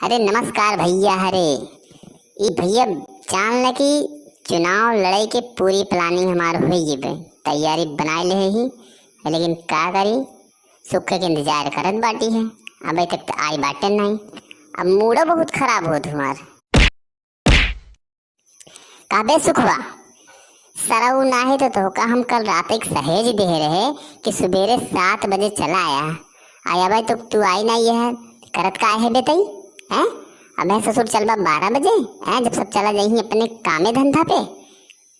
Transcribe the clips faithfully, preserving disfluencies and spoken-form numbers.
अरे नमस्कार भइया। अरे ई भइया, जान ले कि चुनाव लड़े के पूरी planning हमार होइ गई बे, तैयारी बनाए ले ही, लेकिन का करी, सुखे के इंतजार करत बाटी है, अबे तक तो आई बाटे नहीं। अब मूडो बहुत खराब होत हमार। का बे सुखवा, सरऊ नाहीं तो तोहका हम कल रात एक सहेज दे रहे कि सुबेरे सात बजे चला आया। आया भाई तो तू आई नहीं है, करत का है बेटई? हैं? अबे ससुर चलबा बारह बजे, हैं? जब सब चला जाई अपने कामे धंधा पे,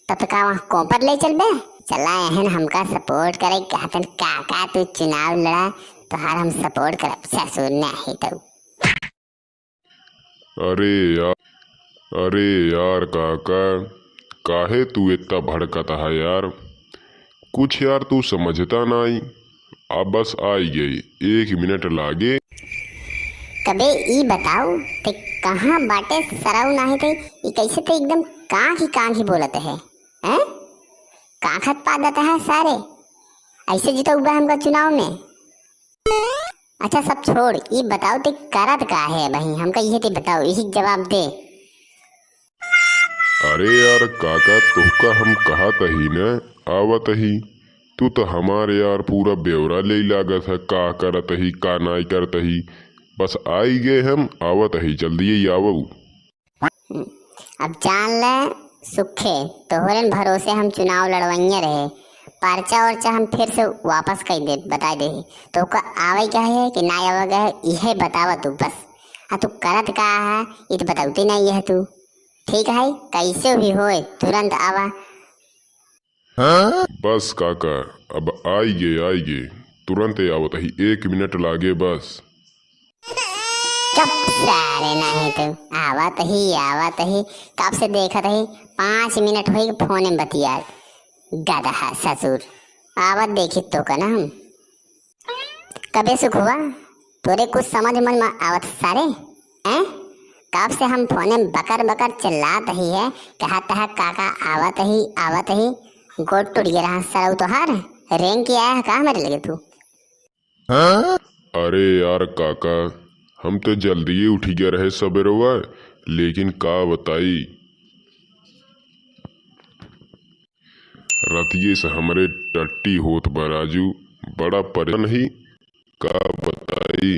तब तक वहाँ कोपर ले चलबे। चला एहन हमका support करे, कहतन काका तू चुनाव लड़ा, तोहार हम support करब ससुर नाहीं तो। अरे यार, अरे यार काका, काहे तू इतना भड़कत है यार? कुछ यार तू समझता नाई। अब बस आई गई, एक मिनट लागे। कबे ई बताओ, ते कहाँ बाटे सरऊ नाहीं ते, ई कैसे ते एकदम कांखी कांखी बोलत है, हैं? कांखत पादत है सारे, ऐसे जितौबा हमका चुनाव में। अच्छा सब छोड़, ई बताओ ते करत का है भाई, हमका इहे ते बताओ, इही जवाब दे। अरे यार काका, तोहका हम कहत ही न, आवत ही। तू तो हमार यार पूरा ब्यौरा ले लागत है, का करत ही, का नाई करत ही। बस आई गए हम, आवत ही, जल्दी ही आवऊ। अब जान ले सुखे, तोहरेन भरोसे हम चुनाव लड़वइये रहे, पर्चा वर्चा हम फिर से वापस कइ दे, बताइ दे। तोहका आवे का है कि ना आवे का है, इहे बतावा तू बस। आ तू करत का है, ई तो बतौते नहीं है तू। ठीक है, कैसे भी होए, तुरंत आवा। बस काका, अब आइगे, आइगे, तुरंते आवत ही, एक मिनट लागे बस। चुप सारे, नहीं तो आवत ही, आवत ही, कब से देखत ही, पाँच मिनट होई फोन में बतियात, गदहा ससुर, आवत देखी तो का ना हम। कबे सुखवा, तोरे कुछ समझ मन में आवत सारे, हैं? कब से हम फोने में बकर बकर चिल्लात ही है, कहत है काका आवत ही, आवत ही, गोड़ टूट गया रहा सरऊ तोहार, रेंग के आया है का हमरे लगे तू? अरे यार काका, हम तो जल्दी ही उठ गया रहे सबेरवा, लेकिन का बताई, रतिये से हमरे टट्टी होत बा राजू, बड़ा परेशान ही, का बताई।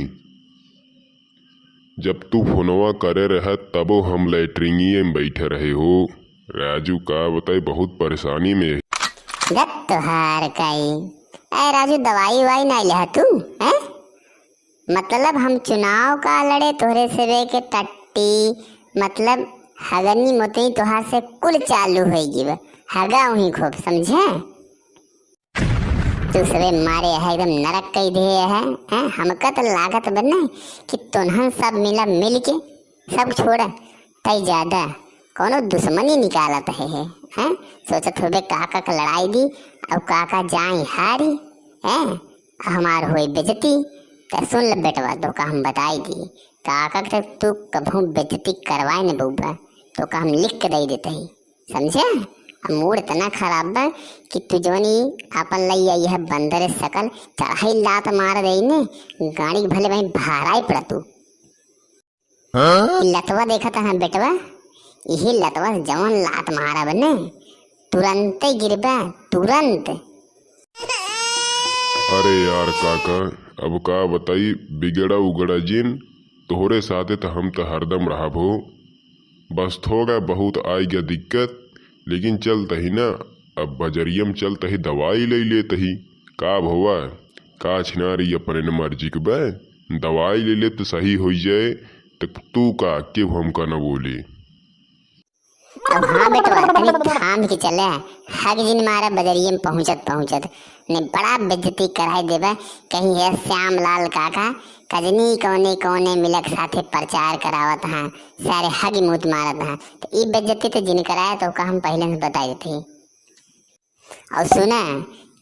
जब तू फोनवा करे रह तबो हम लैट्रिनिये में बैठे रहे हो। राजू का बताई, बहुत परेशानी में। जब तोहार काई। ए राजू, दवाई वाई नाई लेहा तू, हैं? मतलब हम चुनाव का लड़े तोहरे सबे के टट्टी, मतलब हगनी मोतनी तोहार से कुल चालू होई गिब। हगा उहीं खूब, समझे? तू सबे मारे है एकदम नरक कई दे है, हैं? हमका तो लागत बने कि तोन्हन सब मिला मिल के सब छोड़ा, तई ज्यादा कौनो दुश्मनी निकालत है, है, हैं? सोचत होबे काका के लड़ाई दी, और काका जाई हारी, हैं? हमार होई बेइज्जती। त सुन ले बेटवा, तोका हम बताई दी, काका के तू कभू बेइज्जती करवाए न बउबा, तोका हम लिख के दे देते ही, समझे? अब मूड इतना खराब बा कि तू जवन ई आपन लई आई है बंदर सकल, चढ़ाई लात मार दे ने, गाड़ी के भले वहीं बहराई पड़ा तू। ई लतवा देखत है बेटवा, यही लतवा से जवन लात मारा बने, तुरंते गिरबा, तुरंत। अरे यार काका, अब का बताई, बिगड़ा उगड़ा जिन, तोहरे साथे त हम त हरदम रहब हो। बस थोड़ा बहुत आइगा दिक्कत, लेकिन चलत ही ना, अब बजरिया में चलत ही दवाई ले लेत ही। का भवा, का छिनारी अपने न मर्जी के बे, दवाई ले ले त सही होइ जाए, त तू का, केहू हमका न बोले। अब हाँ बेटवा, तनी थाम के चले, हग जिन मारा बजरिये में पहुँचत पहुँचत, ने बड़ा बेइज्जती कराई देबा, कहीं है श्याम लाल काका, कजनी कौने कौने मिलक साथे प्रचार करावत हाँ, सारे हग मूत मारत हाँ, त ई बेइज्जती त जिन कराया तोका हम पहिले से बताई देते ही। और सुना,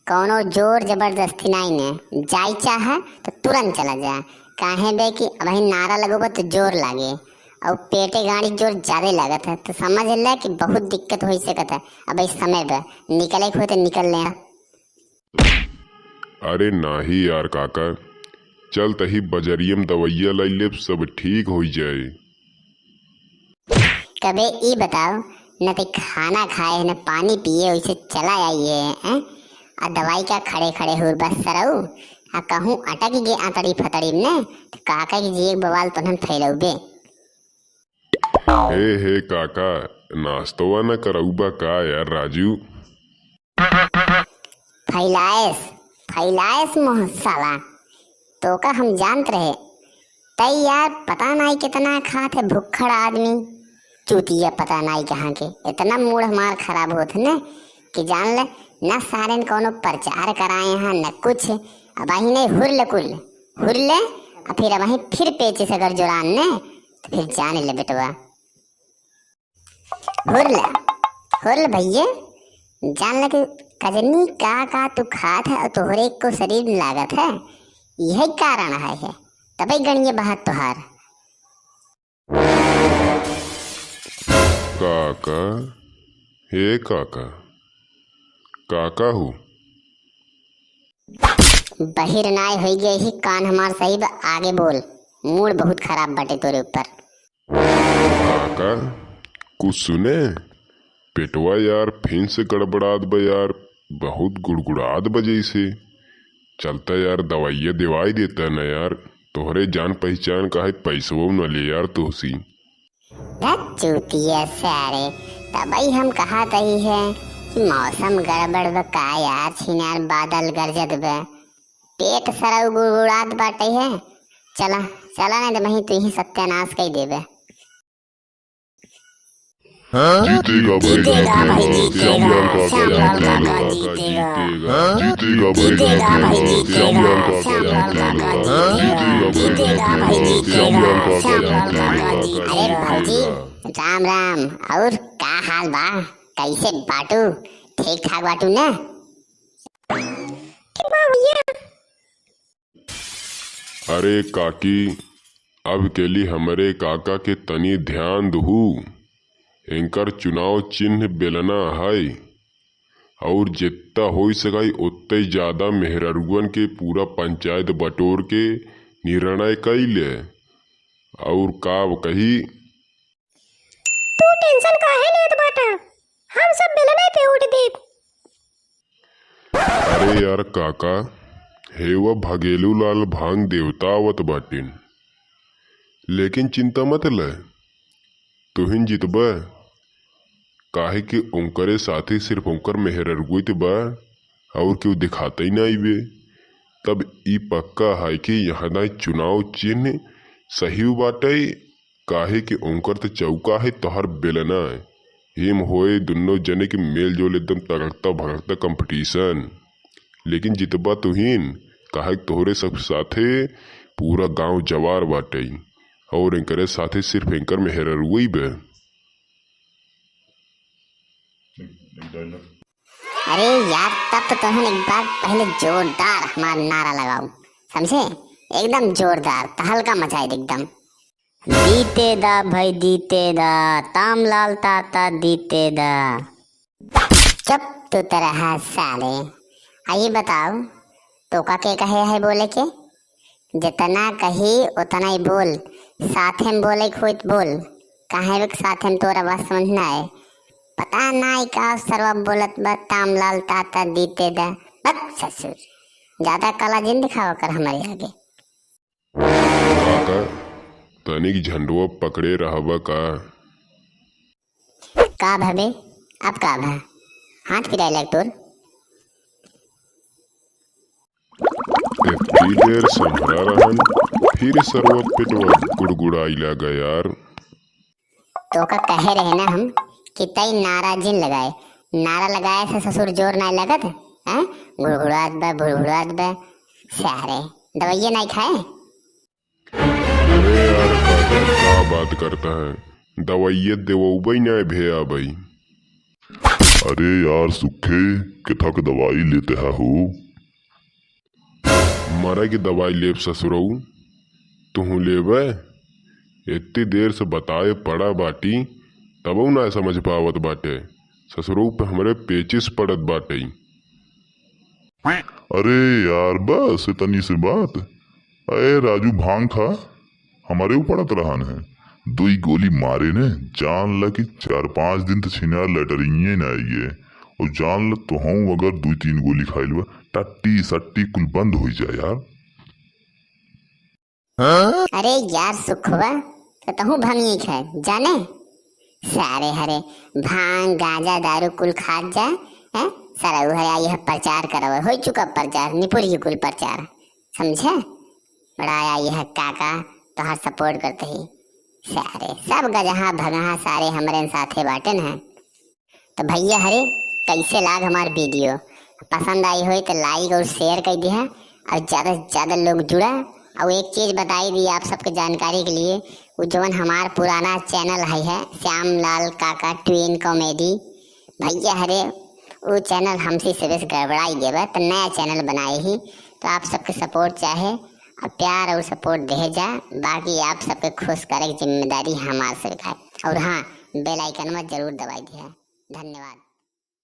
कौनो जोर जबरदस्ती नाई ने, जाई चाहे त तुरंत चला जा, काहे बे कि अबही नारा लगोबा त जोर लागे, और पेटे गाड़ी जोर ज्यादा लागत है, त समझ ले कि बहुत दिक्कत होइ सकत है। अब इस समय बे निकले के हो त निकल ले। अरे नाही यार काका, चल तही बजरिया में दवइया लाई लेब, सब ठीक होइ जाए। कबे ई बताओ, न ते खाना खाए, न पानी पिए, वैसे चला आई है, हैं? आ दवाई का खड़े खड़े हुर बस सरऊ, आ कहूँ अटक गे आंतड़ी फतड़ी में, तो काका की जी एक बवाल तोहन फैलौबे। हे, हे काका, नाश्तवा न करउबा का यार राजू? फैलाएस, फैलाएस मुँह साला, तोका हम जानत रहे। तै यार पता नाई कितना खात है भुक्खड़ आदमी, चूतिया पता नाई कहाँ के। इतना मूड हमार खराब होत है न कि जान ले, न सारेन कौनो प्रचार कराए हैं न कुछ। अब अबहीं नहीं हुर ले कुल, हुर ले, और फिर अबहीं फिर पेचिस अगर जोरान ने तो फिर जान ले बेटवा। हुर ले, हुर ले भैया, जान ले कि कजनी का का तू खात है और तोहरे को शरीर में लागत है, यही कारण है, है तबे गणिये बहत तोहार। काका, हे काका, काका हो? बहिर नाय होई गए ही कान हमार सही बा, आगे बोल, मूड बहुत खराब बाटे तोरे ऊपर। काका, कुछ सुने? पेटवा यार फिन से गड़बड़ात बा यार, बहुत गुड़गुड़ात बा जैसे। चलता यार दवाइया देवाई देता न यार, तोहरे जान पहचान का है, पैसवो न ले यार तोहसी। धत चूतिया सारे, तबई हम कहा तही है कि मौसम गड़बड़ बा का यार, छिनार बादल गरजत बा, पेट सरऊ गुड़गुड़ात बाटे है। चला, चला नहीं तो वहीं तू ही सत्यानाश कई देबे। जीतेगा भाई, जीतेगा, श्यामलाल काका जीतेगा। जीतेगा भाई, जीतेगा, श्यामलाल काका जीतेगा। जीतेगा भाई, जीतेगा, श्यामलाल काका जीतेगा। अरे भौजी, राम राम। और का हाल बा? कैसे बाटू? ठीक ठाक बाटू ना? अरे काकी, अब के लिए हमरे काका के तनी ध्यान दहू। एंकर चुनाव चिन्ह बेलना है, और जितना होइ सकाई उतने ज्यादा मेहररुअन के पूरा पंचायत बटोर के निर्णय कई ले। और का कही? तू tension काहे लेत बाटा? हम सब बेलने पे वोट देब। अरे यार काका, हेवा भगेलू लाल भांग देवता आवत बाटिन, लेकिन चिंता मत ले, तुहिन जितबे, काहे कि उनकरे साथे सिर्फ उनकर मेहररुए त बा, और केहू दिखाते ही ना आइबे। तब ई पक्का है कि यहाँ दाई चुनाव चिन्ह सही बाटे, काहे कि उनकर त चौका है, तोहर बेलना है। हिम होए दुन्नो जने के मेल जोल एकदम तगड़ता भगड़ता competition। लेकिन जितबा तुहिन, काहे कि तोहरे सब साथे पूरा गांव जवार बाटे और इनकरे साथे सिर्फ इनकर मेहररुई बे। अरे यार, तब तो तोहन एक बार पहले जोरदार हमार नारा लगाओ, समझे? एकदम जोरदार, तहलका मचाए दे एकदम। दीते दा भाई, दीते दा, तामलाल ताता दीते दा। चुप तू तो रहा साले। आ ये बताओ, तोका के कहे है बोले के? जितना कही उतना ही बोल, साथे में बोले के होई त बोल, काहे के साथे में तोरा बात समझ ना आए। पता ना आई का सरवा बोलत बा, तामलाल ताता दीते दा। बक ससुर, ज्यादा कला जिन दिखावा कर हमारे आगे। काका, तनिक झंडवा पकड़े रहबा का? का भा बे, अब का भा? हाथ पिराए लाग तोर। एतनी देर सम्हरा रहन, फिर सरवा पेटवा गुड़गुड़ाई लागा यार। तोका कहे रहे ना हम कि तई नारा जिन लगाए, नारा लगाए से ससुर जोर नाय लगत, हैं? गुड़गुड़ात बा, भुड़भुड़ात बा, सारे दवाइये नाय खाए। अरे यार काका, का बात करता है? दवाइये देवउबई ना भे आबई। अरे यार सुखे, केथा के दवाई लेते हा हो? मरे के दवाई लेब ससुरऊ, तुहू लेबे? इतनी देर से बताए पड़ा बाटी, तबऊ ना समझ पावत बाटे। ससुरऊ पे हमरे पेचिस पड़त बाटे। अरे यार, बस इतनी सी बात। अरे राजू, भांग खा, हमरे ऊपर पड़त रहन है। दुई गोली मारे ने, जान ल कि चार पाँच दिन त छिनार लैटरिंगे ना आइए। और जान ल तोहूँ अगर दुई तीन गोली खाइल बा, टट्टी सट्टी कुल बंद होइ जाए यार। अरे यार सुखवा, तो तहूँ भंगिए खाए जाने? सारे हरे भांग गांजा दारू कुल खात जा, हैं? सारा उहरे आई है प्रचार करवे, हो चुका प्रचार, निपुर ही कुल प्रचार, समझे? बड़ा आई है काका तोहार सपोर्ट करते ही। सारे सब गजहा भगहा सारे हमरे साथे बाटेन हैं। तो भैया हरे, कैसे लाग हमार वीडियो? पसंद आई होई तो लाइक और शेयर कर दिया और ज्यादा से ज्यादा लोग जुड़ा। और एक चीज बताई दी आप सबके जानकारी के लिए, वो जवन हमार पुराना चैनल है, है श्याम लाल काका ट्विन कॉमेडी, भैया हरे, वो चैनल हमसे सर्विस गड़बड़ाई गए बा, तो नया चैनल बनाए ही। तो आप सबके सपोर्ट चाहे और प्यार और सपोर्ट दे जा, बाकी आप सबके खुश करे के जिम्मेदारी हमार से है। और हाँ, बेल आइकन में जरूर दबाई दिया। धन्यवाद।